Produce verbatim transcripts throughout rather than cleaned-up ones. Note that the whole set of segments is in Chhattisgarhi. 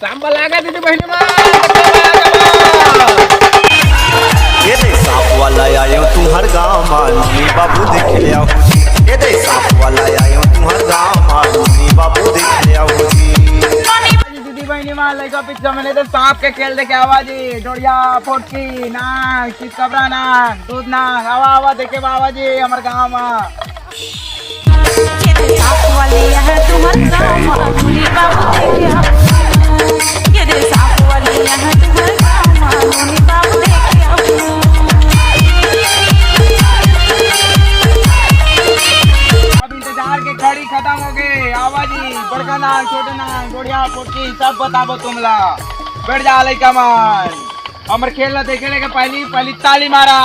सांप वाला आ गे दीदी बहिनी मन। ये दे सांप वाला आयो तुम्हर गाँव मा, नोनी बाबू देख ले आओ जी। ये दे सांप वाला आयो तुम्हर गाँव मा, नोनी बाबू देख ले आओ जी। दीदी बहिनी मन, लइका पिच्चा मन ए दे सांप के खेल देखे आवा जी। डोड़िया, पोटकी, नांग, चितकबरा नांग, दूध नांग, आवा आवा देखे आवा जी हमर गाँव मा। ये दे सांप वाले यहाँ तुम्हर गाँव मा, नोनी बाबू देखे आओ। ये दे सांप वाले यहाँ तुम्हर गाँव मा, नोनी बाबू देखे आओ। अब इंतजार के घड़ी खतम हो गे। आवा जी, बड़का नांग, छोटे नांग, डोड़िया, पोटकी सब बताबो तुमला। बैठ जा लइका मन, हमर खेल ला देखे ले के पहली पहली ताली मारा।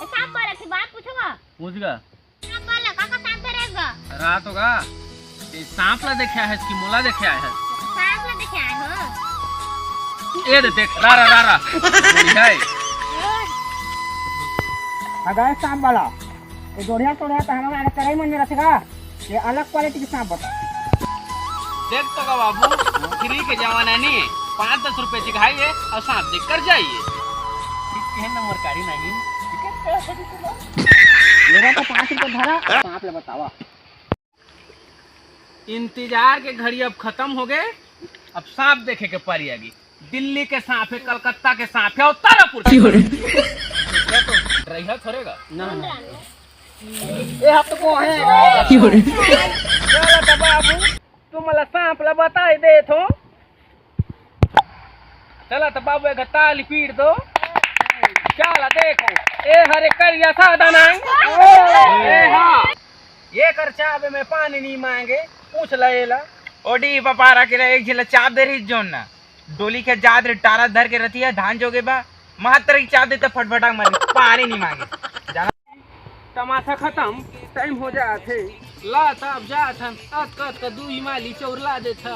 सांप वाला की बात पूछूंगा। पूछ गा। सांप वाला काका सांप पे रहेगा। रात होगा। ये सांप ला देखे आए हस कि मोला देखे आए हस? सांप ला देखे आए हो। ये दे देख, रा रा रा रा। बढ़िया है। अगर सांप वाला, ये डोड़िया टोड़िया तो हमारे आने करे मन में रखेगा। ये अलग क्वालिटी के सांप बता। देख तो का बाबू, फ्री के जमाना नहीं है। पाँच दस रुपए सिखाई है और सांप देख कर जाइए। ठीक है, नंबर कारी नहीं। मेरा तो पाँच रुपए धरा, सांप ले बतावा। इंतजार के घड़ी अब खत्म हो गए। अब सांप देखे के पारी आ गई। दिल्ली के सांप है, कलकत्ता के सांप है और तारापुर के सांप है। तो डरैया थोड़ेगा। ना ना, ये हफ्ते को है। चला तो बाबू, तुमला सांप ला बताई देथों। चला तो बाबू, एक ताली पीट दो। चला देखो, ए हरे करिया सादा नांग। ए हाँ, ये कर चाबे में पानी नहीं मांगे, पूछ ले एला। ओडी बपारा के एक झिला चाब दे रही जोन ना, डोली के जात रे टारा धर के रतिया धान जोगे बा, महत्तर की चाब दे तो फटफटा मारी, पानी नहीं मांगे। जाना तमाशा खत्म, टाइम हो जात हे। ला त अब जात हन, अतका अतका दू ही माली चौर ला देथा।